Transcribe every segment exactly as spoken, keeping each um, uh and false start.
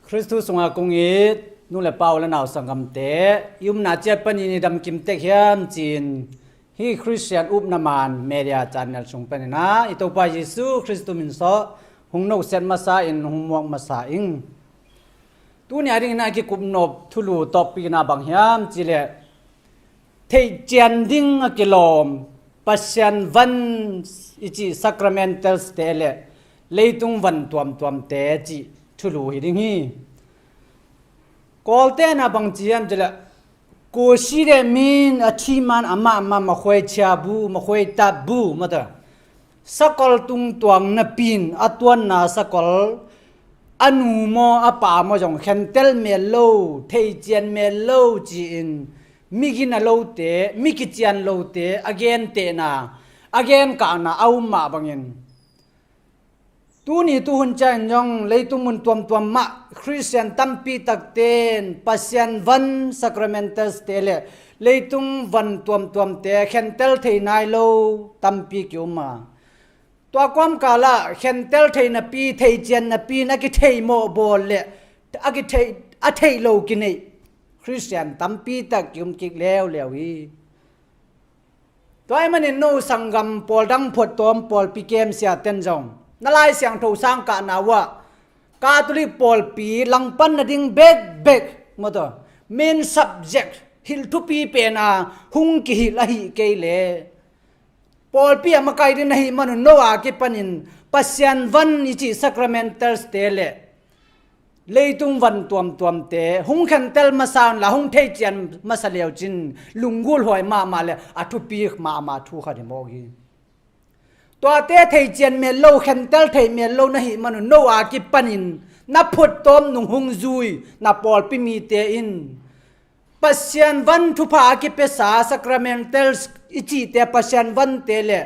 Khristu sungah kong it nu le pa, u le nau sanggamte, i upna ciat panin i damkim tek hiam ci-in, hih Khristian upna man media channel sung panin ah i Topa Jesu Khristu min tawh hong nosiat masa in hong muak masa ing. Tuni a dingin a kikup nop thulu topic in ah bang hiam cih leh, theihcian ding a kilawm Pasian van i cih sacramentals te le leitung van tuamtuamte cih thulu hi ding hi. Kawlte'n ah bang ci hiam cih leh, ကိုယ်ရှိတဲ့မင်းအထိမ်းအမှတ် အမတ် မခွဲခြားဘူး မခွဲတတ်ဘူး မတ် sakol tungtuang napi in a tuanna sakol, a nu maw a pa maw zong khentel mel lo, theihcian mel lo ci-in, migina lote, mi kician lote a gentehna, a genkahna a um mah bangin, tuni tuhun ciangin zong leitung mun tuamtuam mah Khristian tampi takte in Pasian van sacramentals te le leitung van tuamtuamte khentel thei nai lo tampi ki-um a, tua kawmkal ah khentel thei napi, theihcian napi in a kitheih mawh bawl le a kitheih, a theih lo kineih Khristian tampi tak ki-um kik leuleu hi. Tua ahih manin no sanggam pawl dang phuattawm pawlpi kemsiate'n zong na Lai Siangtho sang kahna uh ah Catholic pawlpi langpan nading bekbek, mawtaw, main subject, hilh thupi pen a hong kihilh ahih kei leh, pawlpi a makai ding na hih man un no a kipanin Pasian van i cih sacramentals te le leitung van tuamtuamte hong khentel masa unla, hong theihcian masa leucin lunggulhuai mahmah le a thupi mahmah thu khat hi mawk hi. Tuate theihcian mel lo, khentel thei mel lo na hih man un no a kipanin na phuattawm nung hong zui na pawlpi mite in Pasian van thupha a kipiasa sacramentals i cihte, Pasian vante le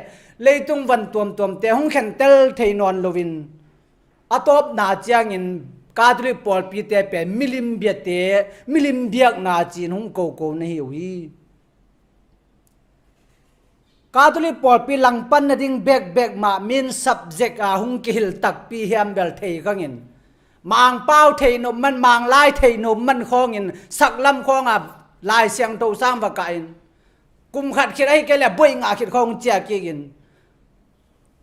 leitung van tuamtuamte hong khentel thei nawn loin, a tawpna ciangin Catholic pawlpite pen milim biate, milim biakna ci-in hong koko na hi uh hi. Catholic pawlpi langpan nading bekbek mah main subject a hong kihilh takpi hiam bel thei khangin, Mangpau thei nop man, Manglai thei nop man khawngin saklam khawngah Lai Siangtho sang va kahin, kum khat khit ahih kei leh buaih ngah khit khawng hong ciah kikin,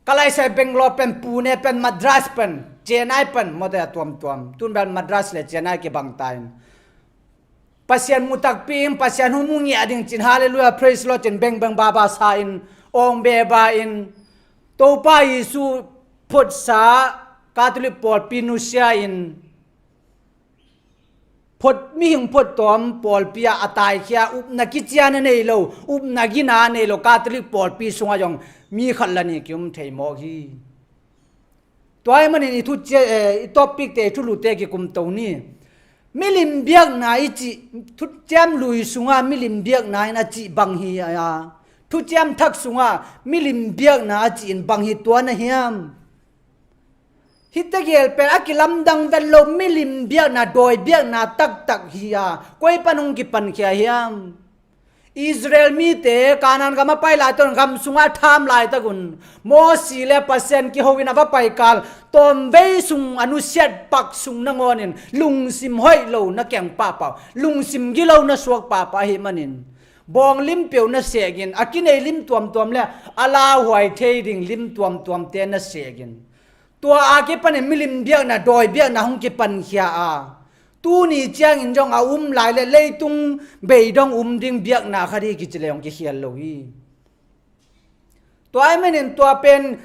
Kalaisia, Bangalore pen, Pune pen, Madras pen, Chennai pen, mawtaw, a tuamtuam, tun bel Madras le Chennai kibang ta in, Pasian mu takpi in, Pasian hong mu ngiat ding ci-in, Hallelujah, Praise Lord ci-in bengbeng baba sa in, awng beba in, Topa Jesu phutsa Catholic pawlpi nusia in, phut, mihing phuattawm pawlpi ah a taikhia, upna kician a nei lo, upna gina a nei lo Catholic pawlpi sungah zong mi khat la nih ki-um thei mawk hi. Tua ahih manin i thucia, eh, i topic te, i thulute kikum to ni. Milim biakna i cih, thuciam lui sungah milim biakna in a cih bang hi a, thuciam thak sungah milim biakna a cih in bang hi tuan a hiam? Hihte gel pen a kilamdang vet lo milim biakna, dawi biakna taktak hi a, koi pan hong kipankhia hiam? Israel mite Kanaan gam a pai laitak un, gam sungah a tham laitak un, Mosi le Pasian kiho in a va paikal tawmvei sung, a nusiat pak sung nangawnin lungsim hoih lo na keng pahpah uh, lungsim gilo na suak pahpah ahih manin, bawng lim peuh na sekin, a kinei lim tuamtuam le a lauhuai thei ding lim tuamtuamte na sekin, tua a kipanin milim biakna, dawi biakna hong kipankhia a, tuni ciangin zong a um lai le leitung bei dong um ding biakna khat hi kici le hong kikhial lo hi. Tua ahih manin tua pen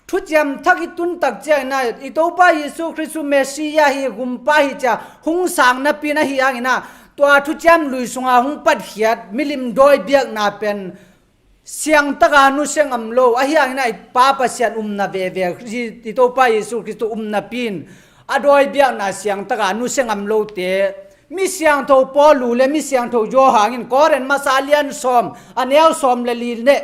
thuciam thak i tun tak ciangin ah, i Topa Jesu Khristu Messiah hi, Gumpa hi ci-a hong sang napi in ahih hangin ah, tua thuciam lui sunga hong patkhiat milim dawi biakna pen siangtaka nusia ngam lo, ahih hangin ah i Pa Pasian umna veve, i, i Topa Jesu Khristu umna pi in a dawi biakna siangtaka nusia ngam lote, mi siangtho Paul le mi siangtho Johan in Korin masa a lian sawm, a neu sawm le li le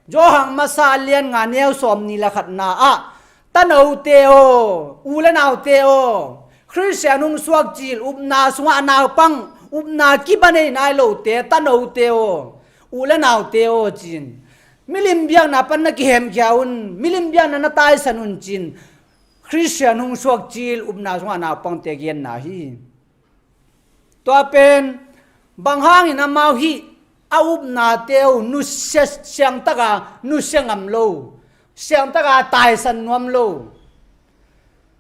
Johan masa a lian nga, neu sawmnih le khatna ah, tanote aw, u le naute aw, Khristian hong suak cil, upna sungah a naupang, upna kiba nei nai lote, tanote aw, u le naute aw ci-in, milim biakna pan na kihemkhia un, milim biakna na taisan un ci-in, Khristian hong suak cil upna sungah naupangte genna hi. Tua pen bang hangin amau hih a upnate uh nusia siangtaka nusia ngam lo, siangtaka taisan nuam lo.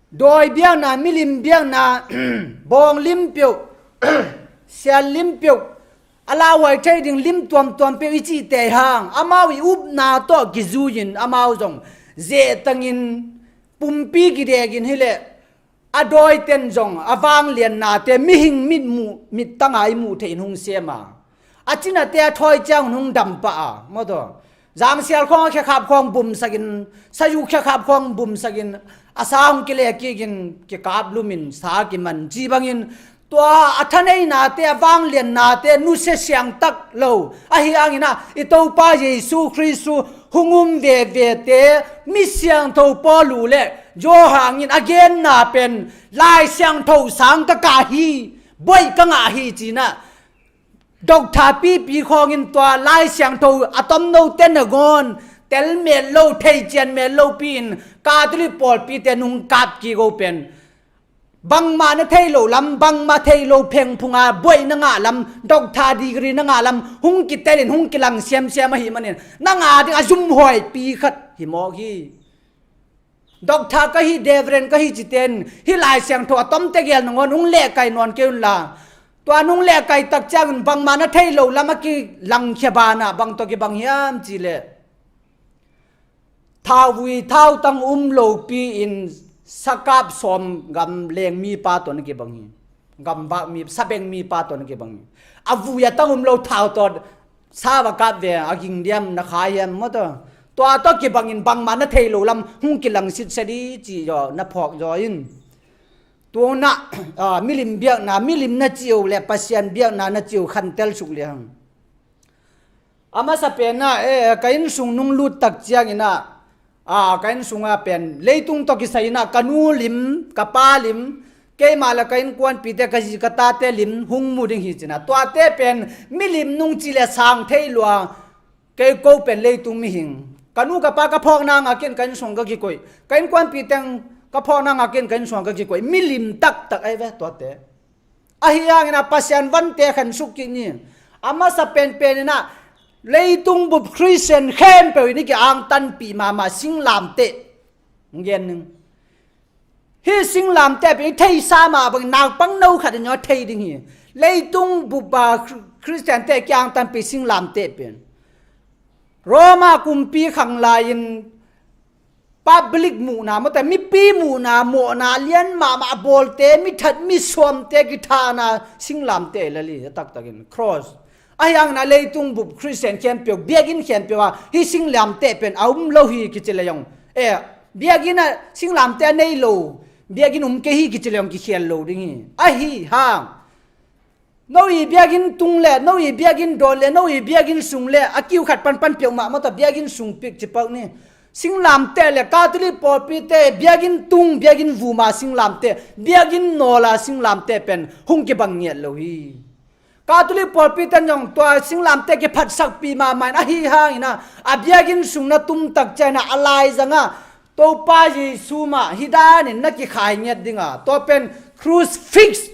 Dawi biakna, milim biakna, bawng lim peuh, sial lim peuh, a lauhuai thei ding lim tuamtuam peuh i cihte hang amau i upna tawh kizui-in amau zong zehtangin pumpi kidekin hileh a dawiten zong a vangliannate mihing mit muh, mittanga i muh theihin hong sem a, a cinate a thawi ciangun hong dam pah a, maw taw. Zangsial khawng a khekhap khawng bumsakin, sayu khekhap khawng bumsakin, a sa hong kileh kikin kikap lumin sa kiman ci bangin, tua a thaneinate, a vangliannate nusia siangtak lo ahi hangin ah, i Topa Jesu Khristu hong um vevete mi siangtho Paul uh le Johan in a genna pen Lai Siangtho sang ka kah hi, buaih ka ngah hi ci-in ah, doctor pipi khawngin tua Lai Siangtho a tomnote nangawn tel met lo, thei cian met lopi-in Catholic pawlpite nung kap kik uh pen bangmah na thei lo lam, bangmah thei lo phengphunga buaih na ngah lam, doctor degree na ngah lam hong kitelin hong kilang siamsiam ahih manin nang a ding a zumhuaipi khat hi mawk hi. Doctor ka hi, Reverend ka hi citen hih Lai Siangtho a tomte gel nangawn hong lehkai nawn kei unla, tua nung lehkai tak ciangin bangmah na thei lo lam a kilangkhia banah bang tawh kibang hiam cihleh, thauvui thautang um lopi-in sakap sawm gam leng mipa tawh na kibang hi. Gamvak mi, sabeng mipa tawh na kibang hi. A vui a tang um lo thau tawh sa va kap ve, a ging diam, na kha hiam, maw taw. Tua tawh kibangin bangmah na thei lo lam hong kilang sitset hi cih zaw na phawk zaw in. Tua na, ah, milim biakna, milim na cih uh le Pasian biakna na cih uh khantel suk liang. A masa penah, eh, ka inn sung nung lut tak ciangin ah, ah, ka inn sungah pen leitung tawh kisai in ah ka nu lim, ka pa lim, keimah le ka innkuanpihte, ka zi ka tate lim hong mu ding hi ci-in ah. Tuate pen milim nung cih le sang thei lua, kei ko pen leitung mihing. Ka nu ka pa ka phawkna ngah kei in ka inn sung ka kikoih, ka innkuanpih teng ka phawkna ngah kei in ka inn sung ka kikoih. Milim taktak ahi ve tuate. Ahi hangin ah Pasian vante khen suk kik ni. A masa penpen in ah leitung bup Khristian khempeuh in i ki-angtanpih mahmah singlamteh. Gen ning. Hih singlamteh pen i theisa mah bangin naupang no khat in zong a thei ding hi. Leitung bup a Khri-, Khristiante ki-angtanpih singlamteh pen Roma kumpi khang lai-in public muhna, maw taw, mipi muhna, mawhna lian mahmah bawlte, mi that mi sawmte kithahna singlamteh lel hi, a taktakin cross. Ahi hangin ah leitung bup Khristian khempeuh, biakinn khempeuh ah hih singlamteh pen a um lo hi kici le zong, eh, biakinn ah singlamteh a nei lo biakinn um kei hi kici le zong kikhial lo ding hi. Ahi hang no i biakinn tung le, no i biakinn dawn le, no i biakinn sung le a kiu khat panpan peuhmah, maw taw, biakinn sung pik ci pak ni. Singlamteh le Catholic pawlpite biakinn tung, biakinn vum a singlamteh, biakinn nawl a singlamteh pen hong kibang ngiat lo hi. Catholic pawlpite zong tua singlamteh kiphatsakpih mahmah in, ahi hangin ah a biakinn sung na tum tak ciangin ah a laizang ah Topa Jesu mah hih danin na kikhai ngiat ding a, tua pen crucifix.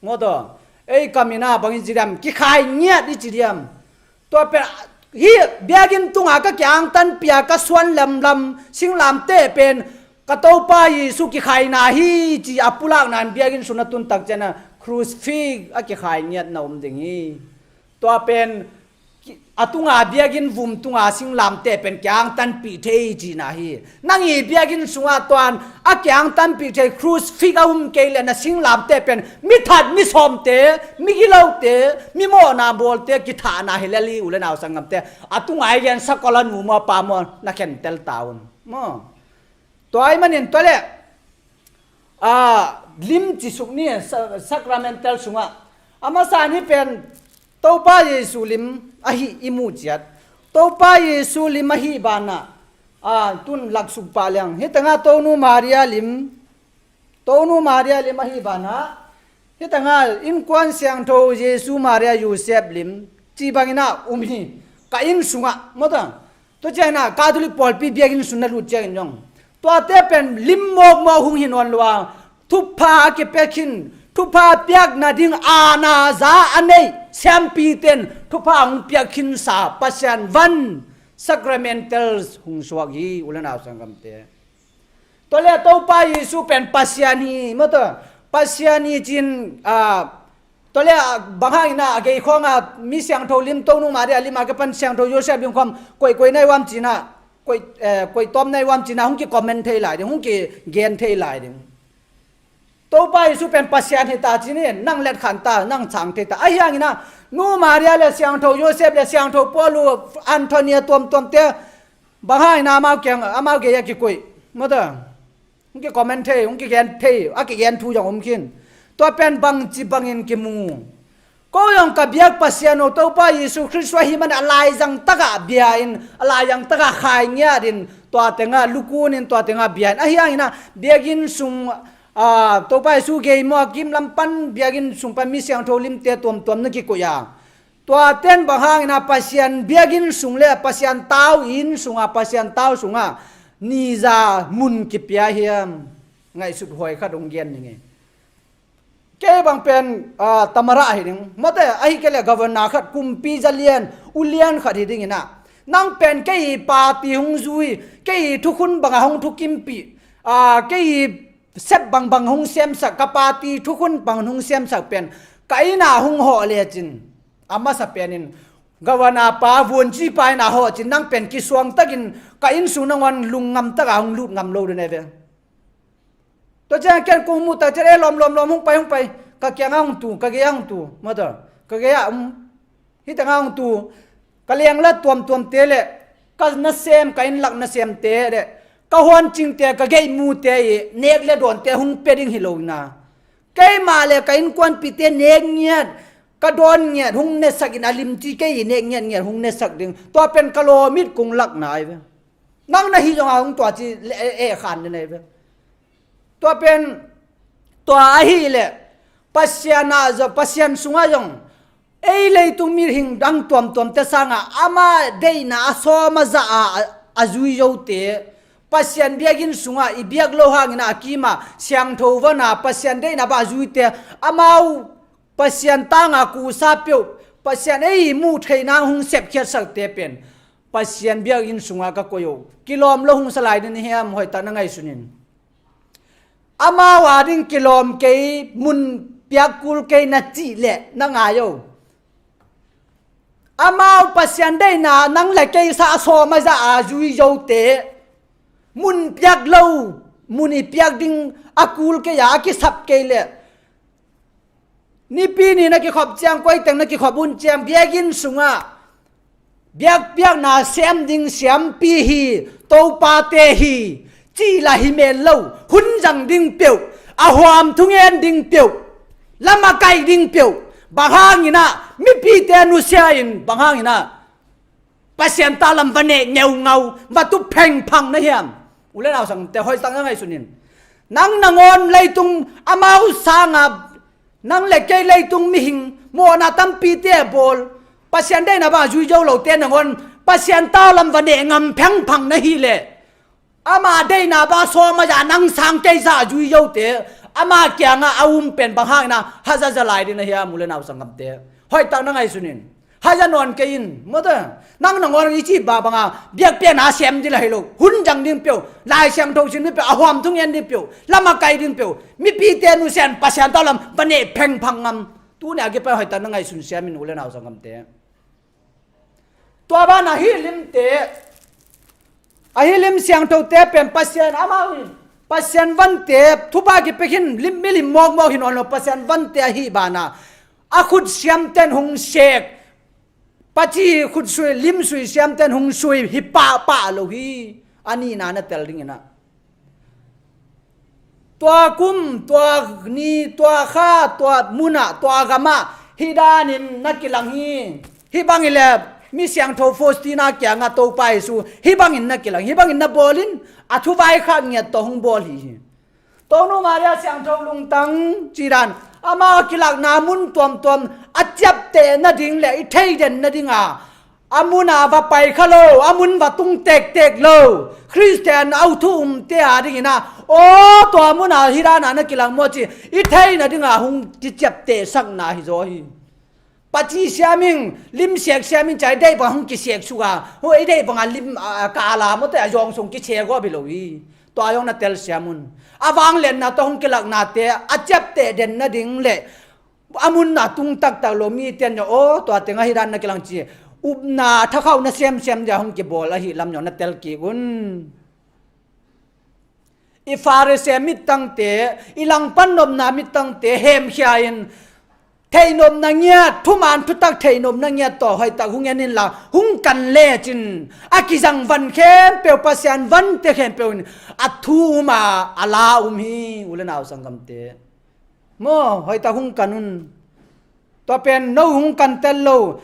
Maw taw, ei kam in ah bangin ci diam, kikhai ngiat i ci diam. Tua pen hih biakinn tunga ka ki-angtanpih a ka suan lamlam singlamteh pen ka Topa Jesu kikhaina hi ci a pulakna in biakinn sung na tun tak ciangin ah crucifix a kikhai ngiatna om ding hi. Tua pen ki-, a tunga biakinn vum tunga singlamteh pen ki-angtanpih thei cihna hi. Nang i biakinn sungah tuan a ki-angtanpih thei crucifix a um kei le na singlamteh pen mi that mi sawmte, mi gilote, mi mawhna bawlte kithahna hi lel hi, u le nau sanggamte. A tunga i gen sakol a nu maw pa maw na khentel ta un. Maw. Tua ahih manin tua le, ah, lim ci suk ni, sa-, sacramental sungah. A masa ni pen Topa Jesu lim ahi i mu ciat. Topa Jesu lim ahi banah, ah, tun laksuk pah liang. Hih tengah Tonu Maria lim, Tonu Maria lim ahi banah, hih tengah innkuan siangtho Jesu Maria Joseph lim ci bangin ah um hi. Ka inn sungah, maw taw. Tua ciangin ah Catholic pawlpi biakinn sung na lut ciangin zong Tuate pen lim mawkmawk hong hi nawn lo a, thupha a kipia khin, thupha piak nading aana za a neih siampi ten thupha hong piak khinsa Pasian van, sacramentals hong suak hi, u le nau sanggamte. Tua le Topa Jesu pen Pasian hi, maw tua, Pasian hi cin, ah, tua le, ah, bang hangin ah, a gei khawng ah, mi siangtho lim, Tonu Maria lim a kipan Siangtho Joseph lim khawng, koih koih na hi uam cin ah, koih, eh, koih tawm na hi uam cin ah, hong ki comment thei lai ding, hong ki gen thei lai ding. Topa Jesu pen Pasian hi ta cin in, nang let khan ta, nang sang thei ta. Ahi hangin ah, Nu Maria le Siangtho Joseph le Siangtho Paul, Anthony a tuamtuamte, bang hangin ah amau kiang, amau gei a kikoih, maw tua, hong ki comment thei, hong ki gen thei, a kigen thu zong om khin. Tua pen bangci bangin kimu. Ko zong ka biak Pasian aw, Topa Jesu Khrist ahi man a laizang takah bia in, a laizang takah khai ngiat in, tua tengah lukun in, tua tengah bia in. Ahi hangin ah, biakinn sung, ah, Topa Jesu gei maw a kim lam pan, biakinn sung pan mi siangtho limte tuamtuam na kikoih a. Tua ten bang hangin ah Pasian biakinn sung le Pasian tau inn sungah, Pasian tau sungah niza mun kipia hiam? Ngaihsut huai khat hong gen ning e. Kei bang pen, ah, tamara hi ding, mate, ahi kei le governor khat, kumpi zalian, ulian khat hi dingin ah, nang pen kei party hong zui, kei thukhun bangah hong thukimpih, ah, kei sep bangbang hong siamsak, ka party thukhun bang hong siamsak pen ka inn ah hong hawh lecin, a masa penin governor pa, vuanci pa inn ah hawh cin, nang pen kisuang takin ka inn sung nangawn lungngam takah hong lut ngam lo ding e ve. Tua ciang ken kong muh tak ciang, e, lawm, lawm, lawm, hong pai, hong pai. Ka kiangah hong tu, ka gei-ah hong tu, mate, ka gei-ah, um, hih tengah hong tu. Ka lengla tuamtuamte le ka nasem, ka inn lak nasemte le ka huancingte, ka geihmute i nek le dawnte hong pia ding hi lo ina, keimah le ka innkuanpihte nek ngiat, ka dawn ngiat hong nesak in, a limci kei i nek ngiat ngiat hong nesak ding. Tua pen ka lawm it kong lakna ahi ve. Nang na hih zongah hong tua ci le, e, e, khan ding ahi ve. Tua pen, tua ahih leh Pasian ah zong, Pasian sungah zong, ei leitung mihing dang tuamtuamte sangah ama deihna a sawm a zah a, a, a zui zote, Pasian biakinn sungah i biak lo hangin a kimah siangtho vana Pasian deihna bang a zuite, amau Pasian tanga kusa peuh, Pasian ei muh theihna hong sepkhiatsakte pen Pasian biakinn sungah ka koih uh, kilawm lo hong sa lai ding hiam? Hoihtak na ngaihsun in. Amau ading kilawm kei, mun piak kul kei na cih leh na ngai o. Amau Pasian deihna nang le kei sa a sawm a zah a zui zote, mun piak lo, mun i piak ding a kul kei a, a kisap kei leh, Nipi ni na kikhop ciang, koi teng na kikhop un ciang, biakinn sungah biakpiakna sem ding siampi hi, topate hi, cih lah hi men lo. Hun zang ding peuh, a huam thungen ding peuh, lam a kaih ding peuh, bang hangin ah mipite nusia in, bang hangin ah Pasian tau lam va neh ngeungau, va tup phengphang na hiam? U le nau sangte, hoihtak na ngaihsun in. Nang nangawn leitung amau sanga, nang le kei leitung mihing mawhna tampite bawl, Pasian deihna bang a zui zo lote nangawn Pasian tau lam va neh ngam phengphang na hih leh, ama deihna bang a sawm a zah, nang sang kei zah a zui zote, ama kiangah a um pen bang hangin ah hazaza lai ding na hiam? U le nau sanggamte, hoihtak na ngaihsun in. Haza nawn kei in, mate. Nang nangawn i cih bang banga biakpiakna sem ding lah hi lo. Hun zang ding peuh, Lai Siangtho sim ding peuh, a huam thungen ding peuh, lam a kaih ding peuh, mipite nusia in Pasian tau lam va neh phengphang ngam. Tuni a kipan hoihtak na ngaihsun siam in, u le nau sanggamte. Tua banah hih limte, ahi lim siangthote pen Pasian amau in, Pasian vante, thupha kipia khin, lim, milim mawkmawk hi nawn lo, Pasian vante ahi banah a khut siamten hong sek, paci khut sui, lim sui siamten hong sui hi pahpah lo hi. A nihna na tel dingin ah, tua kum, tua ni, tua kha, tua munah, tua gamah hih danin na kilang hi. Hih bangin le mi siangtho Faustina kiangah Topa Jesu hih bangin na kilang, hih bangin na bawl in, a thuvaikhak ngiat tawh hong bawl hi hi. Tonu Maria siangtho lungtang cidan, amau a kilakna mun tuamtuam a ciapteh nading le i theiden nadinga a muna va pai kha lo, a mun va tung tektek lo Khristian a thu umte a dingin ah, aw, tua muna hih dana na kilang maw ci i theihna dinga hong kiciaptehsakna hi zaw hi. Paci siam ing, limsiak siam ing, ca i deih banga hong kisiak suk a, hong i deih banga lim, a, a, ka a la mawte a zawng sung kisiak aw bia lo hi. Tua zawng na telsiam un. A vangliatna tawh hong kilaknate a ciapteh den nading le a munna tung taktak lo mite in aw, tua tengah hih dan na kilang ci, upna thakhauhna semsem dia hong kibawl ahi lam zawng na tel kik un. I Pharisee mittangte, i langpan nopna mittangte hemkhia in, theihnopna ngiat, thuman thutak theihnopna ngiat tawh hoihtak hong en inla, hong kan lecin a kizang van khempeuh, Pasian vante khempeuh in a thu um a, a la um hi, u le nau sanggamte. Maw, hoihtak hong kan un. Tua pen no hong kan tel lo,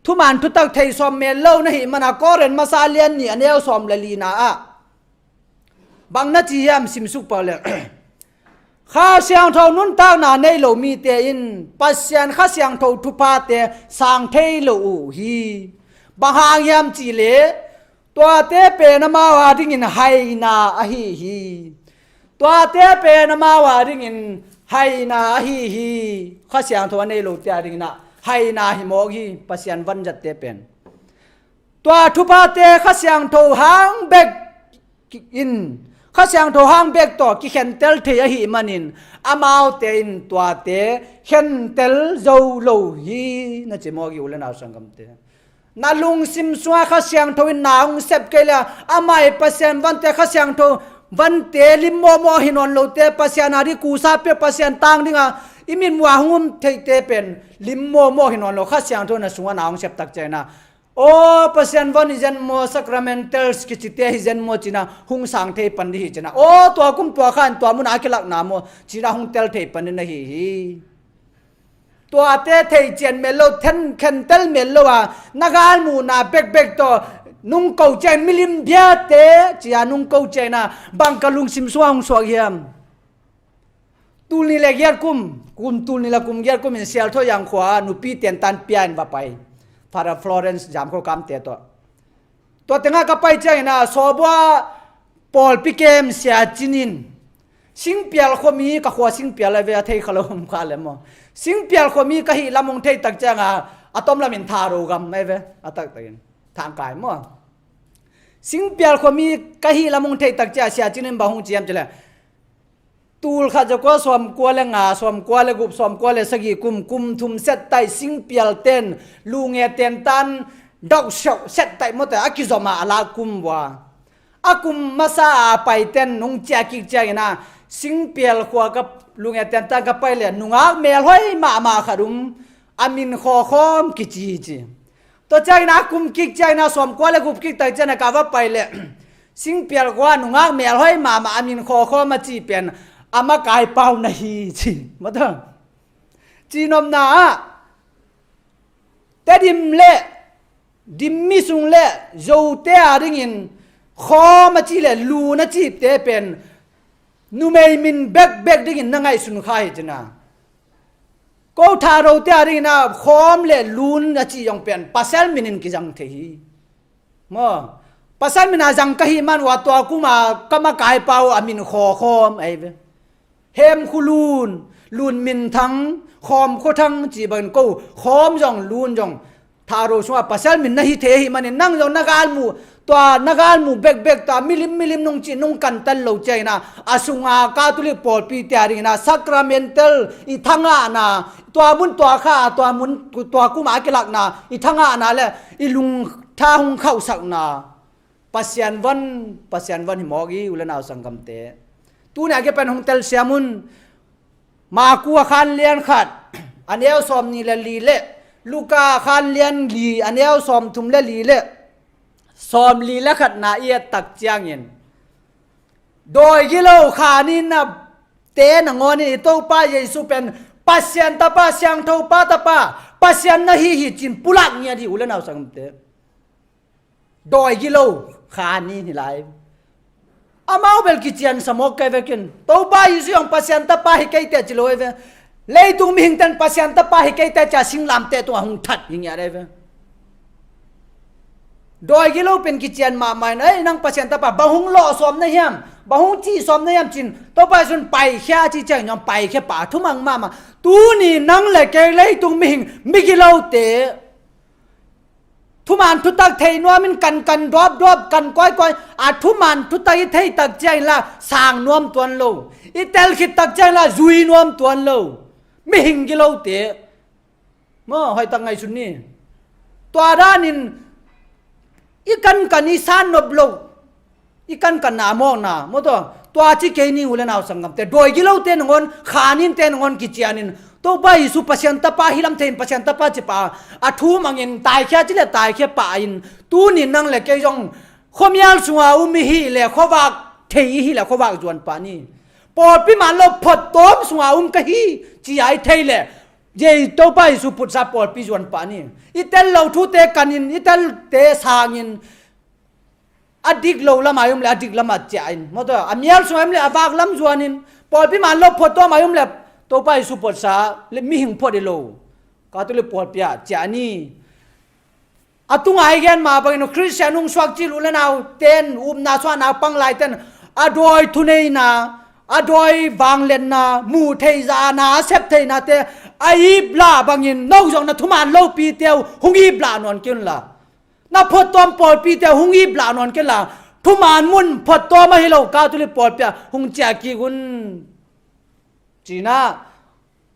thuman thutak thei sawm mel lo na hih mana Korin masa lian nih a neu sawm le lina ah bang na ci hiam, simsuk pah le. Kha Siangtho nuntakna nei lo mite in Pasian Kha Siangtho thuphate sang thei lo uh hi. Bang hang hiam cih leh, tuate pen amau a dingin haina ahi hi. Tuate pen amau a dingin haina ahi hi. Kha Siangtho a nei lote a dingin ah haina hi mawk hi, Pasian vanzatte pen. Tua thuphate Kha Siangtho hang bek in, Kha Siangtho hang bek tawh kikhentel thei ahih manin, amaute in tuate khentel zo lo hi, na ci mawk hi, u le nau sanggamte. Na lungsim sungah Kha Siangtho in na hong sep kei le, amah i Pasian vante Kha Siangtho vante lim mawhmawh hi nawn lote, Pasian a ding kusa pia, Pasian tang dinga i mitmuh a hong um theite pen lim mawhmawh hi nawn lo, Kha Siangtho na sungah na hong sep tak ciangin ah, aw, Pasian van hi zen maw, sacramentals kicite hi zen maw ci-in ah hong sang thei pan ding hi ci-in ah, aw, tua kum tua khan tua munah a kilakna maw ci-in ah hong tel thei pan ding na hi hi. Tuate thei cian mel lo, then khentel mel lo a, na galmuhna bekbek tawh nung ko ciang, milim biate ci-a nung ko ciangin ah bang ka lungsim sungah hong suak hiam? Tul nih le giat kum, kum tul nih le kum giat kum in Sialthawiang khua nupi tentan pia in va pai. Father Florence Zamkhaw Kamte tawh. Tua tengah ka pai ciangin ah, Sawbua pawlpi kem Sia Cin in, Singpial khuami, ka khua Singpial a ve, a thei kha lo om kha le maw. Singpial khuami ka hih lam hong thei tak ciangin ah, a tom lamin Tharo gam a ve, a taktakin Thangkai maw. Singpial khuami ka hih lam hong thei tak ciang Sia Cin in bang hong ci hiam cih leh, tul khat za kua sawmkua le nga, sawmkua le guk, sawmkua le sagih kum, kum thum set tai Singpial ten lunge tentan dauh siauh set tai mawte a kizom a a lak kum uh a. A kum masa a pai ten hong ciah kik ciangin ah, Singpial khua ka lunge tentan ka pai le nungak melhoi mahmah khat um, a min Khawkhawm kici ci. Tua ciangin ah a kum kik ciangin ah, sawmkua le guk kik tak ciangin ah ka va pai le, Singpial khua nungak melhoi mahmah a min Khawkhawm a cih pen a makai pau na hi ci. Mawte, cihnopna ah Tedim le Dimmi sung le Zote a dingin Khawm a cih le Lun a cihte pen numei min bekbek dingin na ngaihsun kha hi ci-in ah, ko Tharote a dingin ah Khawm le Lun a cih zong pen pasal min in kizang thei hi. Maw, pasal min a zang ka hih man uh a, tua kum a ka makai pau a min Khawkhawm a hi ve. Hemkhu Lun, Lun Min Thang, Khawm Khua Thang cih bangin ko Khawm zong Lun zong Tharo sungah pasal min na hi thei ahih manin, nang zong na galmuh, tua na galmuh bekbek, tua milim milim nong cih nong kantan lo ciangin ah, a sunga Catholic pawlpite a dingin ah sacramental i thangahna, tua mun tua kha, tua mun tua kum a kilakna i thangahna le i lungtha hong khauhsakna Pasian van, Pasian van hi mawk hi, u le nau sanggamte. Tuni a kipan hong telsiam un. Maku a khan lian khat, a neu sawm nih le li le, Luka a khan lian li, a neu sawm thum le li le sawm li le khatna i et tak ciangin, dawi gilo kha nih na te nangawn in i Topa Jesu pen Pasian Tapa, Siangtho Pa Tapa, Pasian na hi hi ci-in pulak ngiat hi, u le nau sanggamte. Dawi gilo kha nih hi lai. Amau bel kician sa mawk kei ve ken. Topa Jesu zong Pasian Tapa hi kei teh ci lo hi ve. Leitung mihingte'n Pasian Tapa hi kei teh ci-a singlamteh tungah hong that hi ngiat hi ve. Dawi gilo pen kician mahmah in, "Ei, nang Pasian tapa, bang hong lawh sawm na hiam? Bang hong cih sawm na hiam?" ci-in Topa Jesu in paikhia a cih ciangin zong paikhia pah a, thumang mahmah. Tuni nang le kei leitung mihing, migilote, thuman thutak thei nuamin kankan dawpdawp, kan kawikawi, a thuman thutak i thei tak ciangin la sang nuam tuan lo, i tel khit tak ciangin la zui nuam tuan lo mihing gilote. Maw, hoihtak ngaihsun ni. Tua danin i kankan, i san nop loh, i kankanna a mawkna, maw, tua, tua ci kei ni, u le nau sanggamte. Dawi gilote nangawn, khaninte nangawn kicianin, Topa Jesu Pasian tapa hi lam thei in, Pasian tapa ci pah a, a thumangin taikhia ci le taikhia pah in, tunin nang le kei zong khuamial sunga um i hih le khuavak thei i hih le khuavak zuan pah ni. Pawlpi man lo phuattawm sunga um ka hi ci-a i thei le, Jesu, Topa Jesu putsa pawlpi zuan pah ni. I tel loh thute kanin, i telte sangin, a dik lo lamah i om le a dik lamah ciah in, maw, tua, a mial sungah i om le a vak lam zuanin, pawlpi man lo phuattawm ah i om le Topa Jesu phuatsa le mihing phuat hi lo, Catholic pawlpi ah ciah ni. A tungah i gen mah bangin Khristian hong suak cil u le naute in, upna suahna pang laite in, a dawi thuneina, a dawi vangliatna, muh theih zahna, a sep theihnate a iplah bangin no zong na thuman lopite uh hong iplah nawn kei unla, na phuattawm pawlpite uh hong iplah nawn kei unla, thuman mun phuattawm ahi lo Catholic pawlpi ah hong ciah kik un. Cina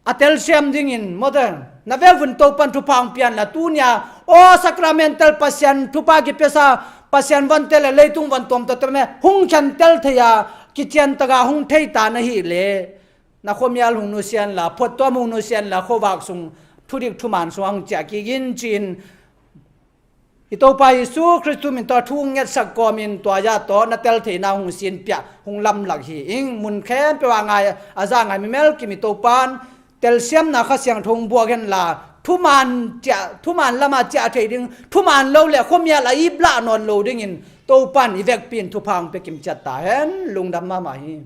a telsiam dingin, maw, tua, na vekpi un Topan thupha hong pia inla, tunia, aw, sacramental Pasian thupha kipiasa, Pasian vante le leitung van tuamtuamte hong khentel thei a, kician taka hong thei ta na hih le, na khuamial hong nusia inla, phuattawm hong nusia inla, khuavak sung, thudik thuman sung hong ciah kik in ci-in, i Topa Jesu Khristu min tawh thu hong ngetsak kawmin tua zah tawh na tel theihna hong sinpiah, hong lamlak hi ing. Mun khempeuh ah ngai, a zah ngai mimel kim i Topan telsiamna Kha Siangtho hong buak henla, thuman ciah, thuman lamah ciah thei ding, thuman lo le khuamial a iplah nawn lo dingin Topan i vekpi in thupha hong pia kim ciat ta hen. Lungdam mahmah hi.